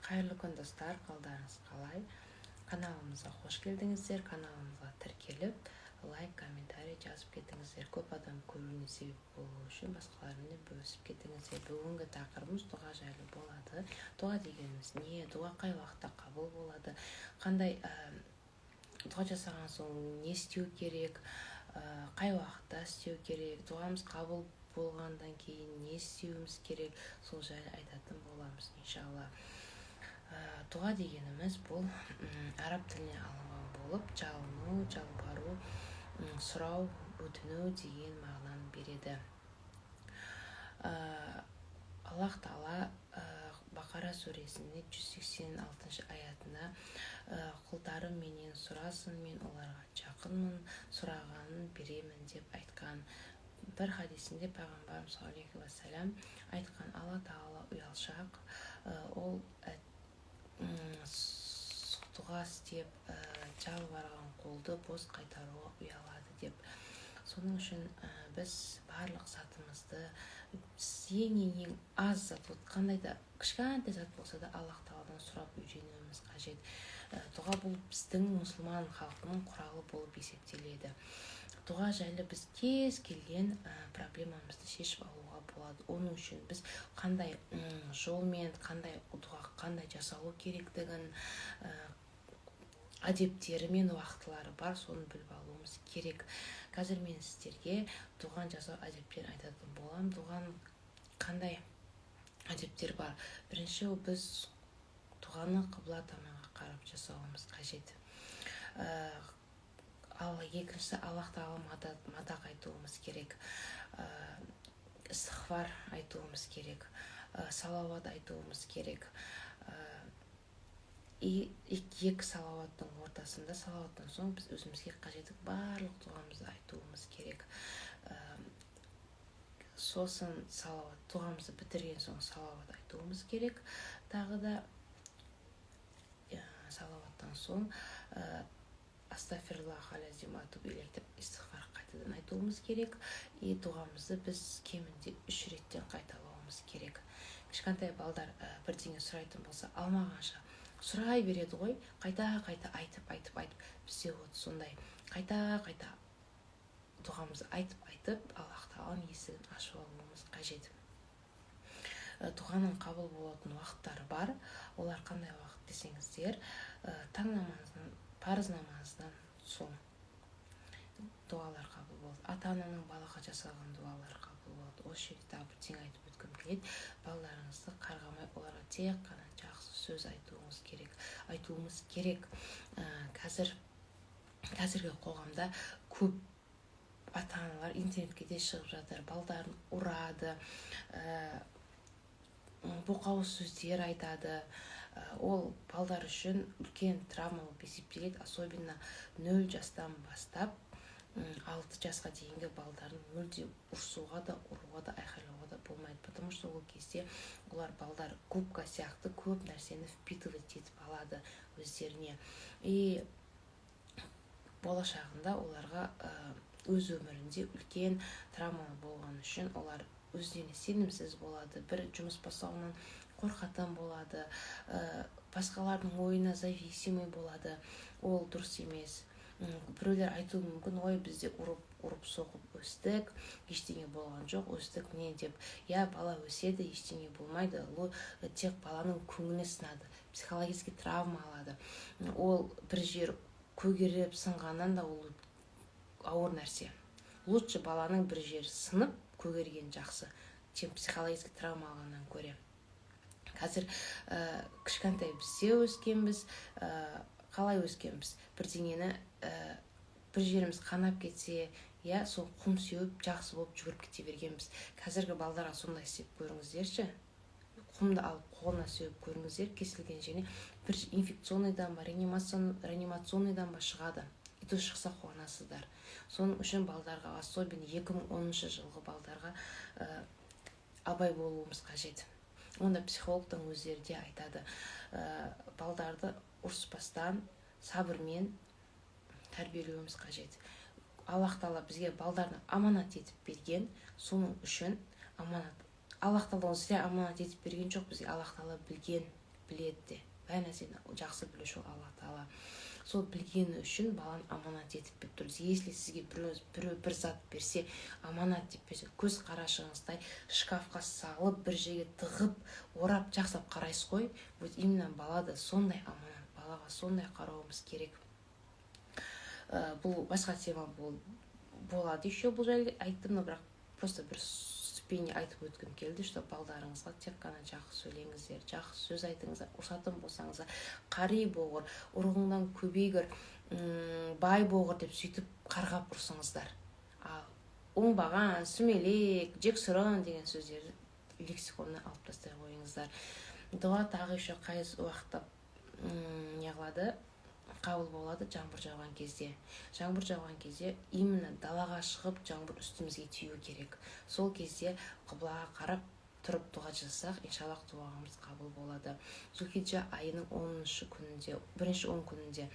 Қайырлы күн, достар! Қалдарыңыз қалай? Каналымызға қош келдіңіздер! Каналымызға тіркеліп, лайк, комментарий жазып кетіңіздер. Көп адам көруіне себеп болу үшін басқалармен бөлісіп кетіңіздер. Бүгінгі тақырыбымыз дұға жайлы болады. Дұға дегеніміз не? Дұға қай уақытта қабыл болады? Қандай дұға жасаған соң не істеу керек? Қай уақытта істеу керек? Дұғамыз қабыл болғаннан кейін не істеуіміз керек? Сол жайлы айтатын боламыз, иншалла. Дұға дегеніміз бұл араб тілінен алынған болып, жалыну, жалбару, сұрау, өтіну деген мағынаны береді. Аллах Тағала Бақара сүресінде 186 аятында: «Құлдарым менен сұрасын, мен оларға жақынмын, сұрағанын беремін», – деп айтқан. Бір хадисінде пайғамбарымыз алейхи уассалам айтқан: «Алла Тағала ұялшақ, ол дұға істеп жалбарған қолды бос қайтаруға ұялады», – деп. Соның үшін біз барлық затымызды, ең ең ең аз зат, вот қандай да кішкентай зат болса да, Аллах Тағаладан сұрап үйренуіміз қажет. Дұға бұл біздің мұсылман халқының құралы болып есептеледі. Дұға жайлы біз кез келген проблемамызды шешіп алуға болады. Оның үшін біз қандай жолмен, қандай дұға қандай жасалу керектігін, әдептері мен уақытылары бар, соны біліп алуымыз керек. Қазір мен сіздерге дұғаны жасау әдептерін айтатын боламын. Дұғаның қандай әдептер бар? Бірінші, біз дұғаны қыбла таманға қарап жасауымыз қажет. Ал екіншісі, Аллах Тағала мадақ айтуымыз керек, истиғфар айтуымыз керек, салауат айтуымыз керек. И екі салауаттың ортасында, салауаттан соң біз өзімізге қажетті барлық дұғамызды айтуымыз керек. Сосын салауат, дұғамызды бітірген соң салауат айтуымыз керек. Тағы да салауаттан соң «Астафируллах деп истиғфар қайтадан айтуымыз керек. И дұғамызды біз кемінде үш реттен қайталауымыз керек. Кішкентай балдар бірдеңе сұрайтын болса, алмағанша сұрай береді ғой, қайта қайта айтып, айтып, айтып. Бізде вот сондай қайта қайта дұғамызды айтып, айтып, Аллах Тағаланың есігін ашып алуымыз қажет. Дұғаның қабыл болатын уақыттары бар. Олар қандай уақыт десеңіздер, таң намазынан, парыз намазынан соң дұғалар қабыл болады. ата ананың балаға жасаған дұғалары қабыл болады. Осы жерде тағы бірдеңе айтып өткім келеді: балаларыңызды қарғамай, оларға тек қана жақсы сөз айтуыңыз керек, айтуымыз керек. Қазіргі қоғамда көп ата аналар интернетке де шығып жатыр, балдарын ұрады, боқауыз сөздер айтады. Ол балдар үшін үлкен травма болып есептеледі. Особенно 0 жастан бастап 6 жасқа дейінгі балдарын мүлде ұрсуға да, ұруға да, айқайлауға да болмайды, потому что ол кезде олар, балдар, губка сияқты көп нәрсені впитывать етіп алады өздеріне. И болашағында оларға өз өмірінде үлкен травма болған үшін олар өздеріне сенімсіз болады, бір жұмыс бастауынан қорқатын болады, басқалардың ойына зависимый болады. Ол дұрыс емес. Біреулер айтуы мүмкін: «Ой, бізде ұрып ұрып соғып өстік, ештеңе болған жоқ, өстік міне», – деп. Иә, бала өседі, ештеңе болмайды. Ол тек баланың көңілі сынады, психологический травма алады. Ол бір жер көгеріп сынғаннан да ол ауыр нәрсе. Лучше баланың бір жері сынып көгерген жақсы, чем психологический травма алғаннан көре. Қазір кішкентай бізде өскенбіз, қалай өскенбіз? Бірдеңені, бір жеріміз қанап кетсе, иә, сол құм сеуіп, жақсы болып жүгіріп кете бергенбіз. Қазіргі балдарға сондай істеп көріңіздерші. Құмды алып, қолына сеуіп көріңіздер кесілген жеріне. Бір инфекционныйдан ба, реанимационныйдан ба шығады. И то шықса, қуанасыздар. Соның үшін балдарға, особенно 2010 жылғы балдарға абай болуымыз қажет. Онда психологтың өздері де айтады: балдарды ұрыспастан, сабырмен тәрбиелеуіміз қажет. Аллах Тағала бізге балдарды аманат етіп берген. Соның үшін аманат, Аллах Тағала оны зря аманат етіп берген жоқ бізге. Аллах Тағала білген. біледі де. Бәр нәрсені жақсы білуші ол Аллах Тағала. Сол білгені үшін баланы аманат етіп беріп тұр. Если сізге біреу бір зат берсе, аманат деп берсе, көз қарашығыңыздай шкафқа салып, бір жерге тығып, орап, жақсылап қарайсыз ғой. Вот именно бала да сондай аманат, балаға сондай қарауымыз керек. Бұл басқа тема болады еще, бұл жайлы айттым, но бірақ просто бір ступени айтып өткім келді, что балдарыңызға тек қана жақсы сөйлеңіздер, жақсы сөз айтыңыздар. Ұрсатын болсаңыздар, қари болғыр, ұрығыңнан көбейгір, бай болғыр деп сөйтіп қарғап ұрсыңыздар. Ал оңбаған, сүмелек, жексұрын деген сөздерді лексиконнан алып тастай қойыңыздар. Дұға тағы еще қай уақытта не қылады, қабыл болады? Жаңбыр жауған кезде. Жаңбыр жауған кезде именно далаға шығып, жаңбыр үстімізге тию керек. Сол кезде қыблаға қарап тұрып дұға жасасақ, иншаллах, дұғамыз қабыл болады. Зүлхиджа айының 10-күнінде, бірінші 10 күнінде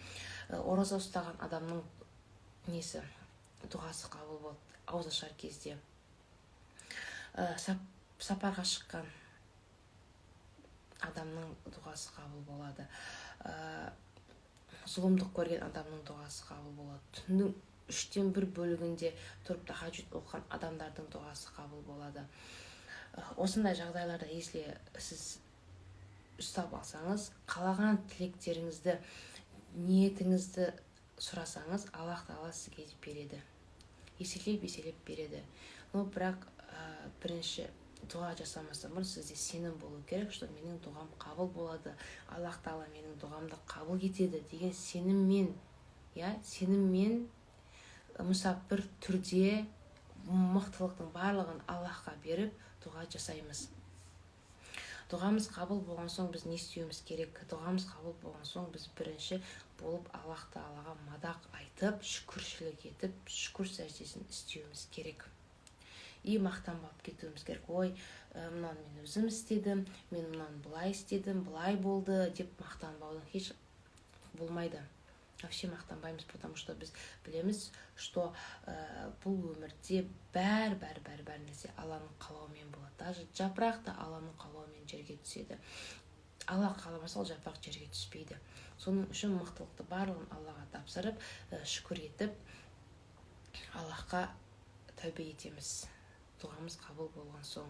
ораза ұстаған адамның несі, дұғасы қабыл болады ауыз ашар кезде. Сапарға шыққан адамның дұғасы қабыл болады. Зұлымдық көрген адамның дұғасы қабыл болады. Түннің 1/3 бөлігінде тұрып тахаджуд оқыған адамдардың дұғасы қабыл болады. Осындай жағдайларда, если сіз ұстап алсаңыз, қалаған тілектеріңізді, ниетіңізді сұрасаңыз, Аллах Тағала сізге береді, еселеп еселеп береді. Но бірақ бірінші дұға жасамастан бұрын сізде сенім болу керек, что менің дұғам қабыл болады, Аллах Тағала менің дұғамды қабыл етеді деген сеніммен, иә, сеніммен мүсәпір түрде мықтылықтың барлығын Аллахқа беріп дұға жасаймыз. Дұғамыз қабыл болған соң біз не істеуіміз керек? Дұғамыз қабыл болған соң біз бірінші болып Аллах Тағалаға мадақ айтып, шүкіршілік етіп, шүкір сәждесін істеуіміз керек. И мақтанбап кетуіміз керек. Ой, мынаны мен өзім істедім, мен мынаны былай істедім, былай болды деп мақтанбаудың еш болмайды. Вообще мақтанбаймыз, потому что біз білеміз, что бұл өмірде бәр бәр бәр бәр нәрсе Алланың қалауымен болады. Даже жапырақ та Алланың қалауымен жерге түседі. Алла қаламаса, ол жапырақ жерге түспейді. Соның үшін мықтылықты барлығын Аллаға тапсырып, шүкір етіп, Аллахқа тәубе етеміз дұғамыз қабыл болған соң.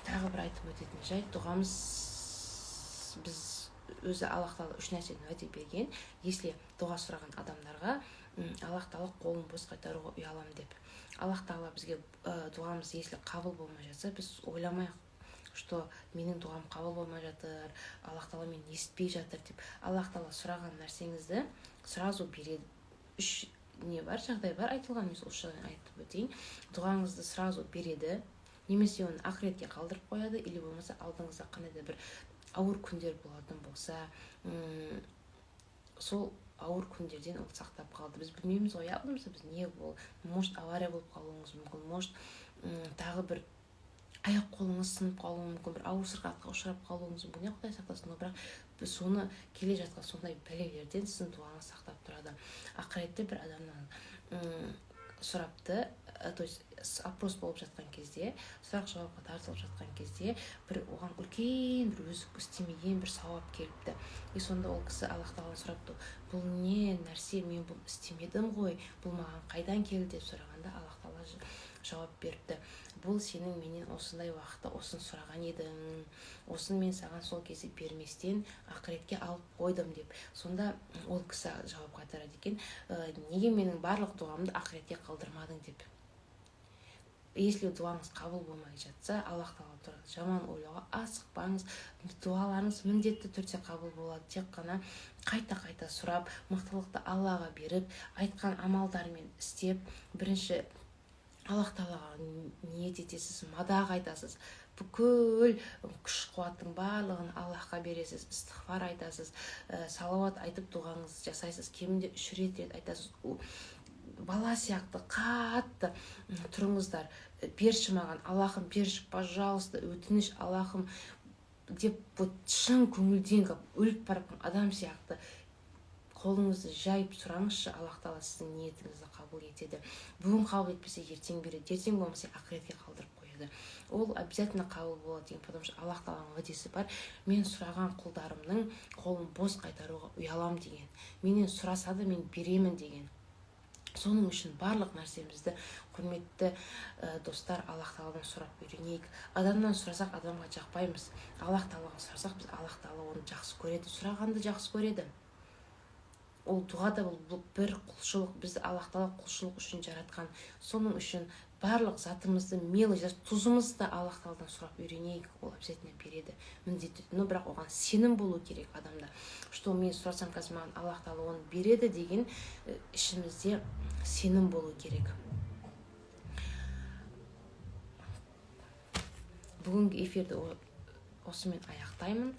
Тағы бір айтып өтетін жайт: дұғамыз, біз өзі Аллах Тағала үш нәрседен уәде берген. Если дұға сұраған адамдарға Аллах Тағала қолын бос қайтаруға ұяламын деп. Аллах Тағала бізге дұғамыз если қабыл болмай жатса, біз ойламайық, что менің дұғам қабыл болмай жатыр, Аллах Тағала мені естіпей жатыр деп. Аллах Тағала сұраған нәрсеңізді сразу береді. Үш не бар, жағдай бар айтылған, мен сол үш жағдайын айтып өтейін. Дұғаңызды сразу береді немесе оны ақыретке қалдырып қояды, или болмаса алдыңызда қандай да бір ауыр күндер болатын болса, сол ауыр күндерден ол сақтап қалды. Біз білмейміз ғой, иә, болмаса біз не бол, может, авария болып қалуыңыз мүмкін, может, тағы бір аяқ қолыңыз сынып қалуы мүмкін, бір ауыр сырқатқа ұшырап қалуыңыз мүмкін, иә, Құдай сақтасын. Но бірақ біз соны келе жатқан сондай бәлелерден сіздің дұғаңыз сақтап тұрады. Ақыретте бір адамнан сұрапты, то есть опрос болып жатқан кезде, сұрақ жауапқа тартылып жатқан кезде бір оған үлкен бір өзі істемеген бір сауап келіпті. И сонда ол кісі Аллах Тағаладан сұрапты: «Бұл не нәрсе? Мен бұл істемедім ғой, бұл маған қайдан келді?» – деп сұрағанда, Аллах Тағала жауап беріпті: «Бұл сенің менен осындай уақытта осыны сұраған едің, осыны мен саған сол кезде берместен ақыретке алып қойдым», – деп. Сонда ол кісі жауап қайтарады екен: «Неге менің барлық дұғамды ақыретке қалдырмадың?» – деп. Если дұғаңыз қабыл болмай жатса, Аллах Тағала туралы жаман ойлауға асықпаңыз. Дұғаларыңыз міндетті түрде қабыл болады. Тек қана қайта қайта сұрап, мықтылықты Аллаға беріп, айтқан амалдармен істеп, бірінші Аллах Тағалаға ниет етесіз, мадақ айтасыз, бүкіл күш қуаттың барлығын Аллахқа бересіз, истиғфар айтасыз, салауат айтып дұғаңызды жасайсыз, кемінде үш рет айтасыз. Бала сияқты қатты тұрыңыздар: «Берші маған, Аллахым, берші, пожалуйста, өтініш, Аллахым», – деп, вот шын көңілден, как өліп бара жатқан адам сияқты. Қолыңызды жайып сұраңызшы, Аллах Тағала сіздің ниетіңізді қабыл етеді. Бүгін қабыл етпесе, ертең береді, ертең болмаса, ақыретке қалдырып қояды. Ол обязательно қабыл болады деген, потому что Аллах Тағаланың уәдесі бар: «Мен сұраған құлдарымның қолын бос қайтаруға ұяламын», – деген. Менен сұраса да, мен беремін деген. Соның үшін барлық нәрсемізді, құрметті достар, Аллах Тағаладан сұрап үйренейік. Адамнан сұрасақ, адамға жақпаймыз. Аллах Тағалаға сұрасақ, біз, Аллах Тағала оны жақсы көреді, сұрағанды жақсы көреді. Ол дұға да, бұл бір құлшылық. Бізді Аллах Тағала құлшылық үшін жаратқан. Соның үшін барлық затымызды, мелочь, тұзымызды да Аллах Тағаладан сұрап үйренейік. Ол обязательно береді, міндетті. Но бірақ оған сенім болу керек адамда, что мен сұрасам, қазір маған Аллах Тағала оны береді деген ішімізде сенім болу керек. Бүгінгі эфирді осымен аяқтаймын.